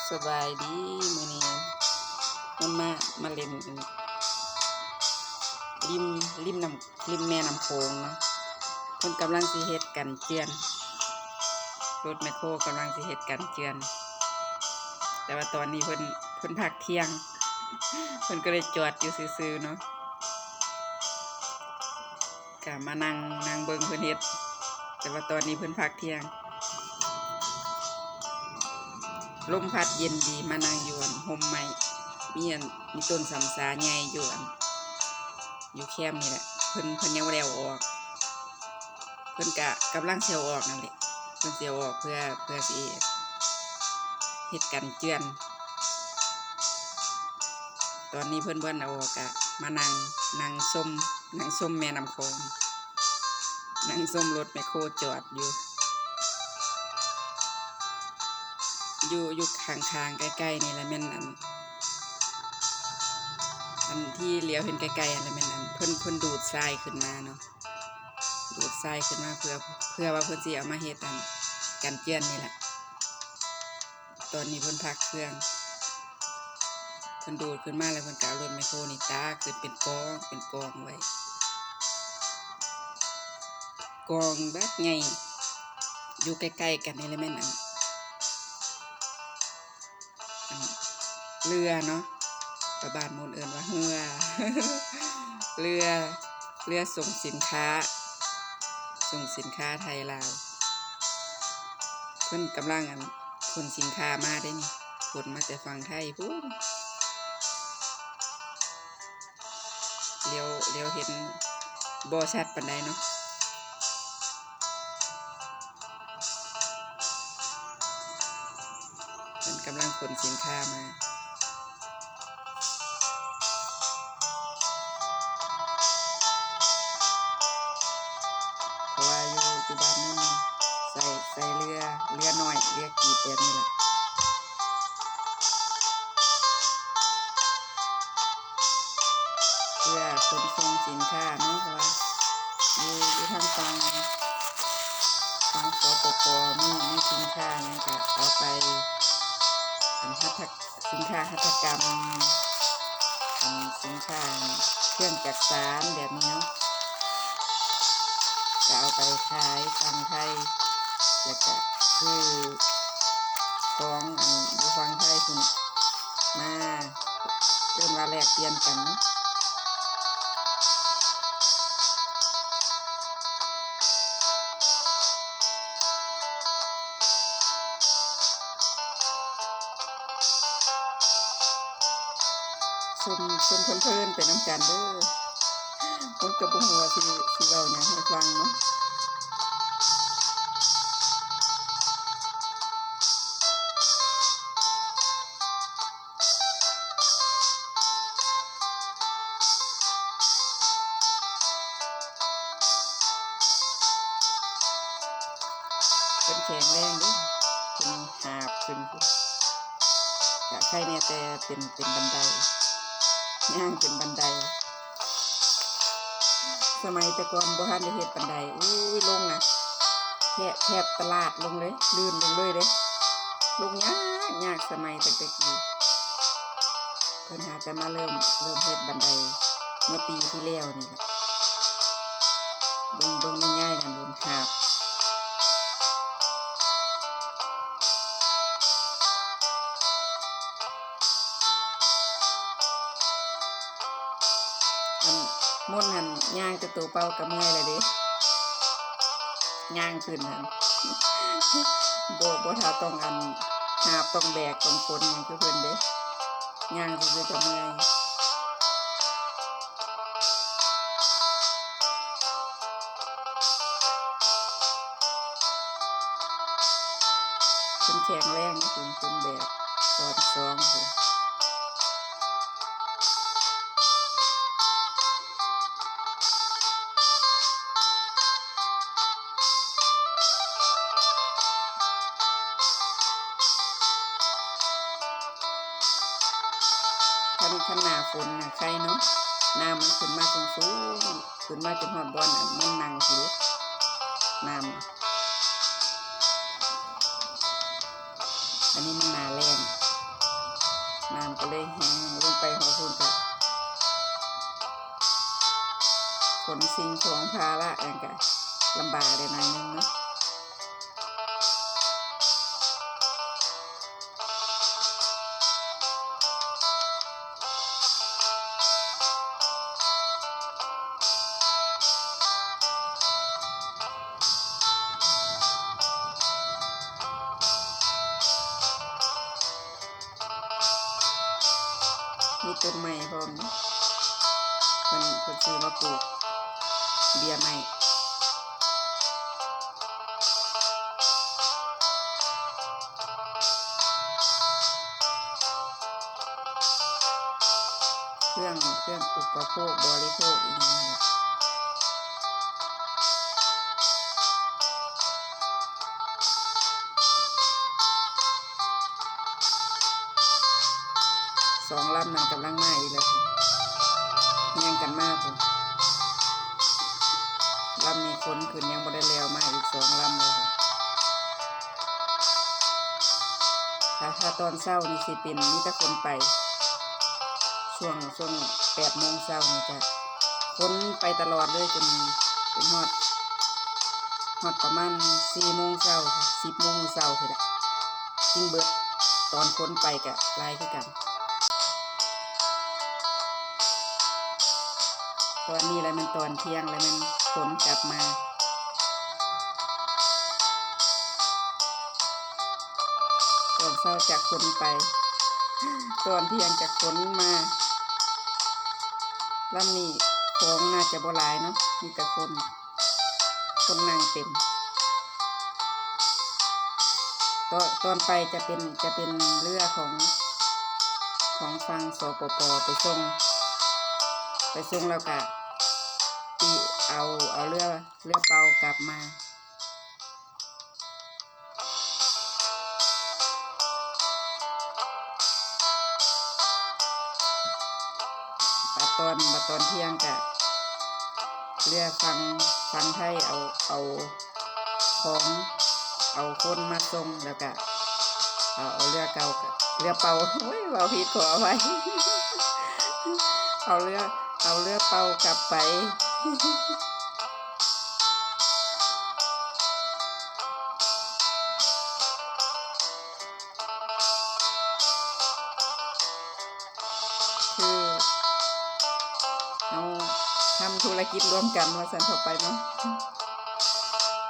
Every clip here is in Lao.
ສະບາຍດີ ມື້ນີ້ເພິ່ນມາ ມາຫຼິ້ນ ລິມ ລິມນ້ຳ ລິມແມ່ນ້ຳໂຂງເນາະ. ເພິ່ນກຳລັງຊິເຮັດກັນເຈື່ອນ ລົດແມັກໂຄກຳລັງຊິເຮັດກັນເຈື່ອນ ແຕ່ວ່າຕອນນີ້ເພິ່ນ ເພິ່ນພັກທ່ຽງ ເພິ່ນກໍເລີຍຈອດຢູ່ຊື່ໆເນາະ. ກະມານັ່ງ ນັ່ງເບິ່ງເພິ່ນເຮັດ ແຕ່ວ່າຕອນນີ້ເພິ່ນພັກທ່ຽງ. ລົມພັດເຢັນດີ ມານັ່ງຢູ່ ອັນ ຮົ່ມໄມ້ ມີ ອັນ ມີຕົ້ນສຳສາໃຫຍ່ຢູ່ ອັນ ຢູ່ແຄມນີ້ແຫຼະ. ເພິ່ນ ເພິ່ນຍັງບໍ່ໄດ້ເອົາອອກ ເພິ່ນກະກຳລັງຊິເອົາອອກນັ້ນແຫຼະ ເພິ່ນຊິເອົາອອກເພື່ອ ເພື່ອຊິເຮັດກັນເຈື່ອນ. ຕອນນີ້ເພິ່ນບໍ່ທັນເອົາອອກ ກະມານັ່ງ ນັ່ງຊົມ ນັ່ງຊົມແມ່ນ້ຳຂອງ ນັ່ງຊົມລົດແມັກໂຄຈອດຢູ່ ຢູ່ ຢູ່ຂ້າງໆ ໃກ້ໆ ນີ້ແຫຼະ ແມ່ນ ອັນ ອັນທີ່ຫຼຽວເຫັນໃກ້ໆ ຫັ້ນແຫຼະ ແມ່ນ ອັນ ເພິ່ນ ເພິ່ນດູດຊາຍຂຶ້ນມາເນາະ ດູດຊາຍຂຶ້ນມາເພື່ອ ເພື່ອວ່າເພິ່ນຊິເອົາມາເຮັດ ອັນ ກັນເຈື່ອນນີ້ແຫຼະ. ຕອນນີ້ເພິ່ນພັກເຄື່ອງ ເພິ່ນດູດຂຶ້ນມາແລ້ວ ເພິ່ນກໍເອົາລົດແມັກໂຄນີ້ຕາກຂຶ້ນເປັນກອງ ເປັນກອງໄວ້ ກອງບັກໃຫຍ່ ຢູ່ໃກ້ໆ ກັນນີ້ແຫຼະ ແມ່ນ ອັນ ອັນ ເຮືອເນາະ ປະບ້ານມົ້ນເອີ້ນວ່າເຮືອ ເຮືອ ເຮືອສົ່ງສິນຄ້າ ສົ່ງສິນຄ້າໄທລາວ. ເພິ່ນກຳລັງ ອັນ ຂົນສິນຄ້າມາເດ້ນີ້ ຂົນມາແຕ່ຝັ່ງໄທພຸ້ນ. ຫຼຽວ ຫຼຽວເຫັນບໍ່ຊັດປານໃດເນາະ ເພິ່ນກຳລັງຂົນສິນຄ້າມາ ເພາະວ່າຢູ່ ຢູ່ບ້ານໂນ້ນໃຊ້ ໃຊ້ເຮືອ ເຮືອນ້ອຍ ເຮືອກີບແບບນີ້ແຫຼະ ເພື່ອຂົນສົ່ງສິນຄ້າເນາະ ເພາະວ່າຢູ່ ຢູ່ທາງຝັ່ງ ຝັ່ງ ສປປ ມີ ມີສິນຄ້າຫຍັງກະເອົາໄປ ອັນ ຫັດຖະ ສິນຄ້າຫັດຖະກຳ ອັນ ສິນຄ້າເຄື່ອງຈັກສານແບບນີ້ເນາະ ກະເອົາໄປຂາຍຝັ່ງໄທ ແລ້ວກະຊື້ຂອງ ອັນ ຢູ່ຝັ່ງໄທພຸ້ນມາ ເອີ້ນວ່າແລກປ່ຽນກັນເນາະ. ຊົມ ຊົມເພີນໆ ໄປນຳກັນເດີ ມັນກໍບໍ່ຮູ້ວ່າຊິ ຊິເວົ້າຫຍັງໃຫ້ຟັງເນາະ. ເພິ່ນແຂງແຮງເດ້ ເພິ່ນຫາບຂຶ້ນພຸ້ນ ກະໄຄແດ່ແຕ່ເປັນ ເປັນບັນໄດ ຍ່າງເປັນບັນໄດ. ສະໄໝແຕ່ກ່ອນບໍ່ທັນໄດ້ເຮັດບັນໄດ ໂອ້ຍ ລົງນະ ແທບ ແທບຕະຫຼາດລົງເລີຍ ລື່ນລົງເລີຍເດ້ ລົງຍາກ ຍາກ ສະໄໝຕັ້ງແຕ່ກີ້ ເພິ່ນຫາແຕ່ມາເລີ່ມ ເລີ່ມເຮັດບັນໄດເມື່ອປີທີ່ແລ້ວນີ້ແຫຼະ ເບິ່ງ ເບິ່ງແມ່ຍາຍນັ້ນ ເບິ່ງຫາບ ອັນ ມົນຫັ້ນຍ່າງແຕ່ໂຕເປົ່າກໍເມື່ອຍແລ້ວເດ້ ຍ່າງຂຶ້ນຫັ້ນ ບໍ່ ບໍ່ຖ້າຕ້ອງ ອັນ ຫາບ ຕ້ອງແບກ ຕ້ອງຂົນຫຍັງຄືເພິ່ນເດ້ ຍ່າງຊື່ໆກໍເມື່ອຍ. ເພິ່ນແຂງແຮງເນາະ ເປັນຄົນແບກຊ້ອນຊອງພຸ້ນ. ຄັນ ຄັນໜ້າຝົນນະໄຄເນາະ ນ້ຳມັນຂຶ້ນມາສູງໆ ຂຶ້ນມາຈົນຮອດບ່ອນ ອັນ ມັນນັ່ງພຸ້ນເດ້ ນ້ຳ ອັນນີ້ມັນໜ້າແລ້ງ ກໍເລີຍແຮ່ລົງໄປຮອດພຸ້ນ ກະຂົນສິ່ງຂອງພາລະຫຍັງກະລຳບາກແດ່ໜ້ອຍໜຶ່ງເນາະ. ມີຕົ້ນໄມ້ພ້ອມ ເພິ່ນ ເພິ່ນຊື້ມາປູກເບ້ຍໄມ້. ເຄື່ອງ ເຄື່ອງອຸປະໂພກບໍລິໂພກອີ່ຫຍັງຫັ້ນແຫຼະ. ສອງລຳນັ້ນກຳລັງມາອີກແລ້ວ ແຍ່ງກັນມາພຸ້ນ. ລຳນີ້ຂົນຂຶ້ນຍັງບໍ່ໄດ້ແລ້ວ ມາອີກສອງລຳແລ້ວ. ຖ້າ ຖ້າຕອນເຊົ້ານີ້ຊິເປັນມີແຕ່ຄົນໄປ ຊ່ວງ ຊ່ວງແປດໂມງເຊົ້ານີ້ຈະຄົນໄປຕະຫຼອດເລີຍ ຈົນ ຈົນຮອດ ຮອດປະມານສີ່ໂມງເຊົ້າ ສິບໂມງເຊົ້າພຸ້ນລະ ຈຶ່ງເບິດ. ຕອນຄົນໄປກະຫຼາຍຄືກັນ. ຕອນນີ້ລະແມ່ນຕອນທ່ຽງ ລະແມ່ນຄົນກັບມາ. ຕອນເຊົ້າຈະຄົນໄປ ຕອນທ່ຽງຈະຄົນມາ. ລຳນີ້ຂອງໜ້າຈະບໍ່ຫຼາຍເນາະ ມີແຕ່ຄົນ ຄົນນັ່ງເຕັມ. ຕອນ ຕອນໄປຈະເປັນ ຈະເປັນເຮືອຂອງ ຂອງຝັ່ງ ສປປ ໄປສົ່ງ ໄປສົ່ງແລ້ວກະຕິເອົາ ເອົາເຮືອ ເຮືອເປົ່າກັບມາ. ບາດຕອນ ບາດຕອນທ່ຽງກະເຮືອຝັ່ງ ຝັ່ງໄທເອົາ ເອົາຂອງ ເອົາຄົນມາສົ່ງ ແລ້ວກະເອົາ ເອົາເຮືອເກົ່າ ເຮືອເປົ່າ ໂອ້ຍ ເວົ້າຜິດ ຂໍອະໄພ ເອົາເຮືອ ເອົາເຮືອເປົ່າກັບໄປ. ຄືເຮົາທຳທຸລະກິດລວມກັນວ່າຊັ້ນເຖາະ ໄປເນາະ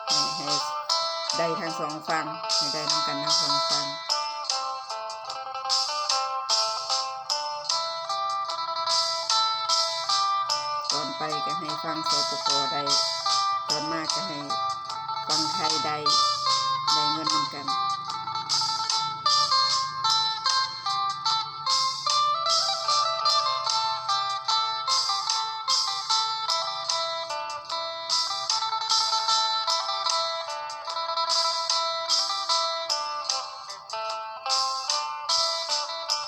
ໃຫ້ ໃຫ້ໄດ້ທັງສອງຝັ່ງ ໃຫ້ໄດ້ນຳກັນທັງສອງຝັ່ງ. ຕອນໄປກໍໃຫ້ຝັ່ງ ສປປ ໄດ້ ຕອນມາກໍໃຫ້ຝັ່ງໄທໄດ້ ໄດ້ເງິນນຳກັນ.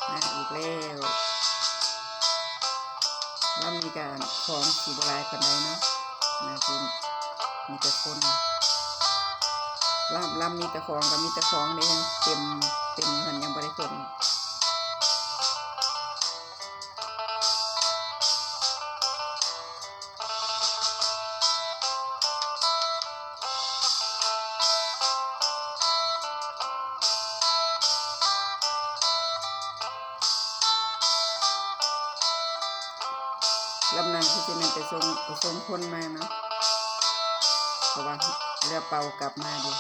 ມາອີກແລ້ວ ລຳນີ້ກະຂອງຊິບໍ່ຫຼາຍປານໃດເນາະ ໜ້າຊິມີແຕ່ຄົນ ລຳ ລຳມີແຕ່ຂອງ ກະມີແຕ່ຂອງເດ້ ເຕັມ ເຕັມຢູ່ຫັ້ນ ຍັງບໍ່ໄດ້ຂົນ. ລຳນັ້ນຄືຊິແມ່ນໄປສົ່ງ ໄປສົ່ງຄົນມາເນາະ ເພາະວ່າເຮືອເປົ່າກັບມາເດ້.